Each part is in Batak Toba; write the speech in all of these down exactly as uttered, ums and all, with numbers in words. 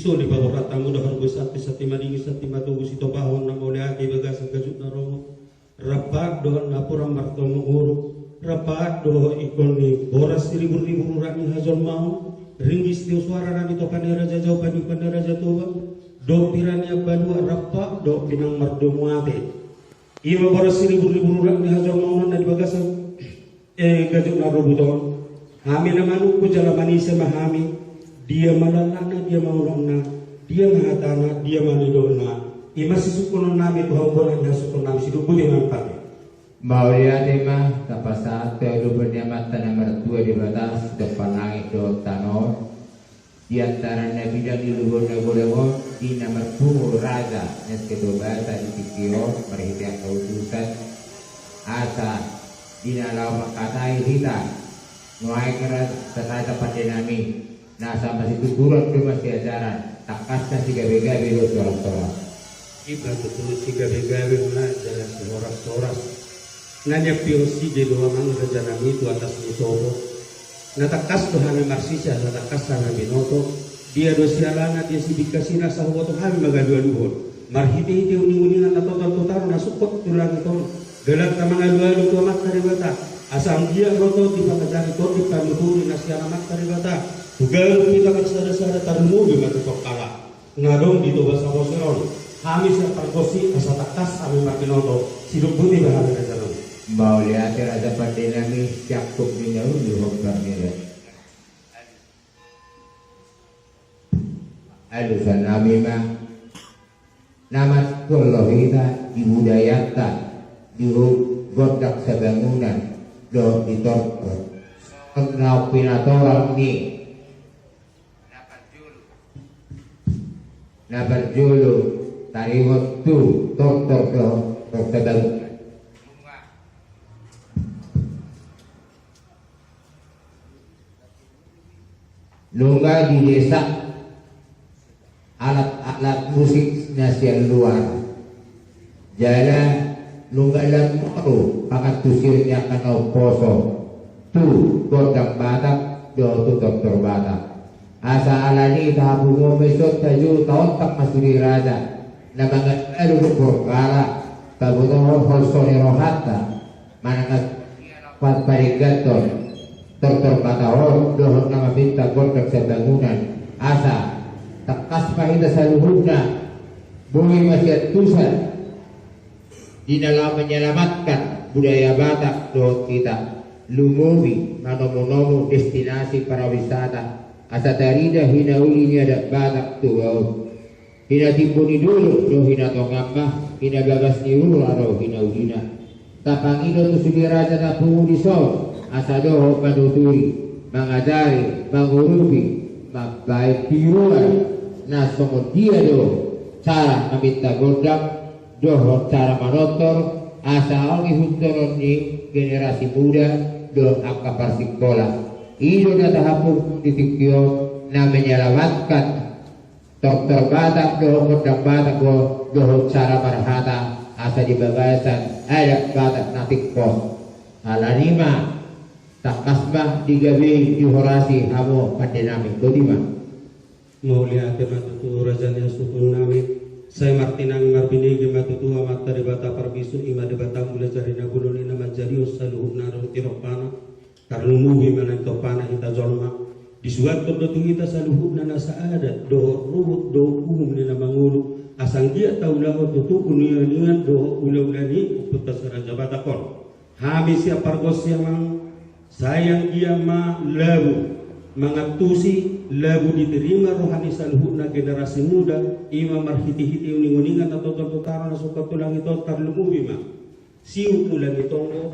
Soli paborhat hamu dohot boi santi, santi madingin, santi matogu, sitopahon na mauliate di bagasan gajut na romo. Rap dohot napuran martomu uru, rap dohot ingkon ni boras siriburribur urat ni hajolmaon, ringgit sitio suara na nitopan ni Raja Jahowa, paniupan ni Raja Toba, dohot pira ni ambalua, rap dohot pinang mardomu ate. Ima boras siriburribur urat ni hajolmaon na di bagasan, eh, gajut na robut on. Hami na manungkun jala manise ma hami, dia ma langkatna, dia ma unokna, dia ma hatana, dia ma nidokna. Ima sisungkunon nami tu hamu, bona ni hasungkunon nami, sidok boti ma hami pake. Mauliate ma, tapasahat tu adopan ni Amanta na martua Debata, sitompa langit dohot tano on. Di antara na bidang di lubang na godang on, di na marpungu raja na setobata di tingki on, marhite angka utusan, asa di na laho mangkatai hita, nuaeng ra-, raja pande nami, na asa masituturan do masiajaran, tangkasna sigabegabe do sihoras-horas. Iba tutu sigabegabe ma jala sihoras-horas. Na niampehon sige do amang raja nami tu atas ni sopo. Na tangkas do hami marsise, na tangkas hami binoto. Dia do sialana, dia sibingkasna, asa huboto hami mangalualuhon. Marhitehite uninguningan na total tu tano na sungkot tu langit on. Galanta mangalualu tu Amanta Debata. Asa anggiat ro tondi pangajari, tondi panuturi na sian Amanta Debata. Tu ganup hita marsadasada, tarlumobi ma tu Porkala. Na adong di Toba Samosir on, hami sian pargonsi asa tangkas hami marbinoto, sidok boti ma hami raja nami. Mauliate raja pande nami, siangkup ni na uli hombar ni raja. Alusan nami ma, na martolu hita di budayanta, di gondang sabangunan, dohot di tortor. Songon na pinatorang ni Na parjolo, taringot tu tortor dohot tortor. Nunga didesak alat-alat musik na sian luar. Jala nunga lam moru pangantusion ni angka na umposo tu gondang Batak dohot tu tortor Batak. Asa alani i tahapungu ma i, songon i taontak ma sude raja na mangalualu tu Porkala, tabotohon holso ni rohanta manang na paringgaton tortor Batak on dohot na maminta gondang sabangunan. Asa tangkas ma hita saluhutna boi masiantusan di na laho menyelamatkan budaya Batak dohot hita, lumobi manomunomu destinasi pariwisata, asa tarida hinauli ni adat Batak tu gaut. Hinatimbo ni dolok do hinatongamna, hinabagas ni rura do hinaulina. Tapangido tu sude raja na pungu dison, asa dohot manuturi, mangajari, mangurupi, mambahen tiruan na songon dia do cara maminta gondang dohot cara manortor, asa on ihuthonon ni generasi muda dohot angka parsikola. I do na tahapungu di tingki on na menyelamatkan tortor Batak dohot gondang Batak dohot cara marhata, asa di bagasan adat Batak na tingkos. Alani i ma, tangkas ma digabei dihorasi hamu pande nami, boti ma. Mauliate ma tutu raja ni hasuhuton nami. Sai martinangi marbinege ma tutu Amanta Debata Parbisu, i ma Debata Mulajadi na bolon i na manjadihon saluhutna na ro di rohana. Tarlumobi ma na nitompana hita jolma. Disuanhon do tu hita saluhutna nasa adat dohot ruhut dohot uhum ni na mangolu, asa anggiat taulahon tutu uninguningan dohot ulaula ni ompunta si Raja Batak on. Hami sian pargonsi amang, sai anggiat ma labu mangantusi, labu diterima roha ni saluhutna generasi muda, i ma marhitehite uninguningan na total tu tano na sungkot tu langit on, tarlumobi ma siuk mula ni tonggo,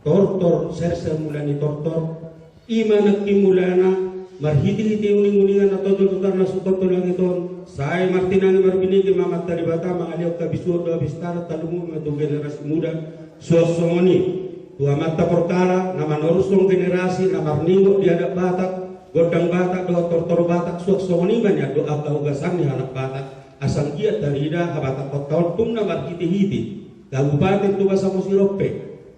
tortor serser mula ni tortor, i ma nangkin mulana, marhitehite uninguningan na total tu tano na sungkot tu langit on, sai martinangi marbinege ma Amanta Debata mangalehon habisuhon dohot habistaran, tarlumobi ma tu generasi muda, suang songon i tu Amanta Porkala na manorushon generasi na marningot di adat Batak, gondang Batak dohot tortor Batak, suang songon i ma nian dohot angka ugasan ni halak Batak, asa anggiat tarida habatahonta on tung na marhitehite Kabupaten Toba Samosir on pe,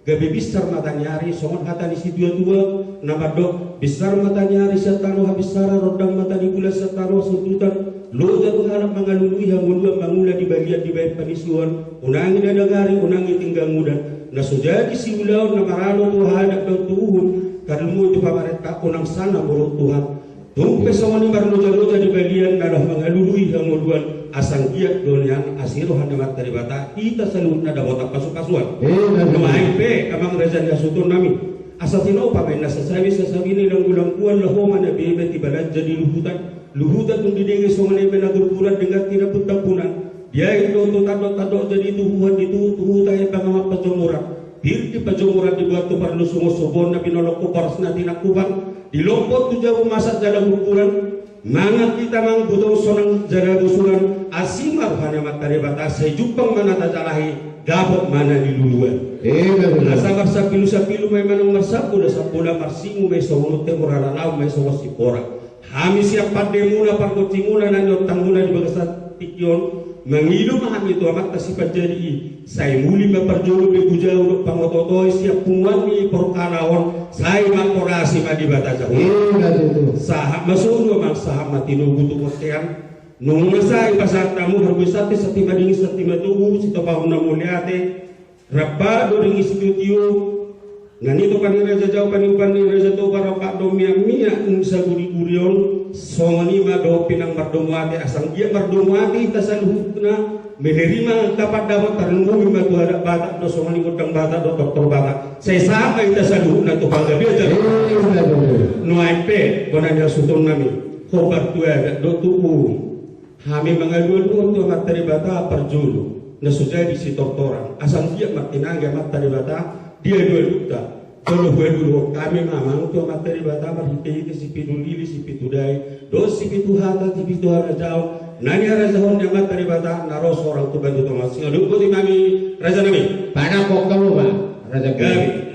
gabe binsar mata ni ari, songon hata ni situatua na mandok, binsar mata ni ari sian tano habinsaran, rondang mata ni bulan sian tano hasundutan, Loja do halak mangalului hangoluan, mangula di balian dibaen panisuan, unang i na nagari, unang i tinggang udan. Na so jadi siulaon na maralo tu hadat dohot tu uhum, tarlumobi tu pamarenta, unang sana muruk Tuhan. Tung pe songon i marlojaloja di balian na laho mangalului hangoluan, asa anggiat do nian asi roha ni Amanta Debata, hita saluhutna dapotan pasupasuan. Nuaeng pe amang raja ni hasuhuton nami, asa tinopa ma inna sasabi, sasabi ni langgulangguan, laho ma na bebet di balanja di luhutan. Luhutan tung didengei songon i ma na gurguran, denggan tinampuntampunan. Diain do tu tandok-tandok jadi tuhuhan, di tuhu-tuhu tahe pangamat pajomuran. Pir di pajomuran dibuat tu parlusungon, sobuan na binolongkon, boras na tinangkupan. Di lombot tu jabu masak jala gurguran. Mangan hita mangan, butong sonang jala bosuran. Asi ma roha ni Amanta Debata, sai jumpang ma na tajalahi, dapot ma na niluluan. Asa marsampilu-sampilu ma i manang marsambola-sambola, marsingu ma i songon unte, muralalaun ma i songon sipora. Hami sian pandemuna, pargonsimuna, na niontangmuna di bagasan tingki on, mangido ma hami tu Amanta Sipanjadi i, sai muli ma parjolo, begu jabu dohot pangoto-oto i sian punguan ni porkala on, sai mangkorasi ma Debata Jahowa. Sahat ma solu amang, sahat ma tinogu tu bontean. Nunga sae pasahat hamu, harbue santi, santi madingin, santi matogu, sitopahon na mauliate. Rap do ringgit sitio-tio na nitopan ni Raja Jau, paniupan ni Raja Toba, rap do miak-miak na saguri-guri on. Songon i ma dohot pinang mardomu ate, asa anggiat mardomu ate hita saluhutna, menerima angka pandapot, tarlumobi ma tu adat Batak dohot songon i gondang Batak dohot tortor Batak. Sai sahat ma hita saluhutna tu panggabean. Nuaeng pe bona ni hasuhuton nami, hombar tu adat dohot tu uhum. Hami mangalualuhon tu Amanta Debata parjolo na so jadi sitortoran, asa anggiat martinangi Amanta Debata di alualuanta. Jolo hualualuhon hami ma amang tu Amanta Debata marhitehite sipitu lili, sipitu dai, dohot sipitu hata, sipitu harajaon na niharajaon ni Amanta Debata na ro sorang tu banua tonga on. Singaluhon boti nami, raja nami. Panangkok hamu ma, raja nami.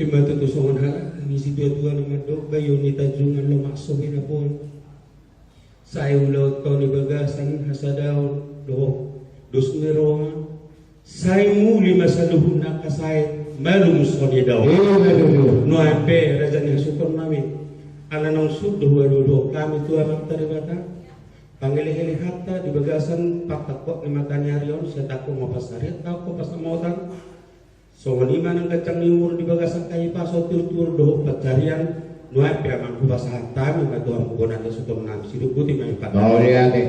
Ima tutu songon hata ni situatua na mandok, bayu ni tanjungan lomak so hinapoan. Sai ulaonta di bagasan hasadaon dohot dos ni roha. Sai muli ma saluhutna angka sae, malum songon i daon. Ima tutu. Nuaeng pe raja ni hasuhuton nami, ala naung sudo hualualuhon hami tu Amanta Debata, pangelehon hata di bagasan pantangkok ni mataniari on, sai tangkok ma pansarian, tangkok pasamotan. Songon i ma nang ganjang ni umur di bagasan hahipason, tiur-tiur dohot pansarian. Nuaeng pe amang, hupasahat hami ma tu hamu bona ni hasuhuton nami, sidungkuti ma i. Mauliate.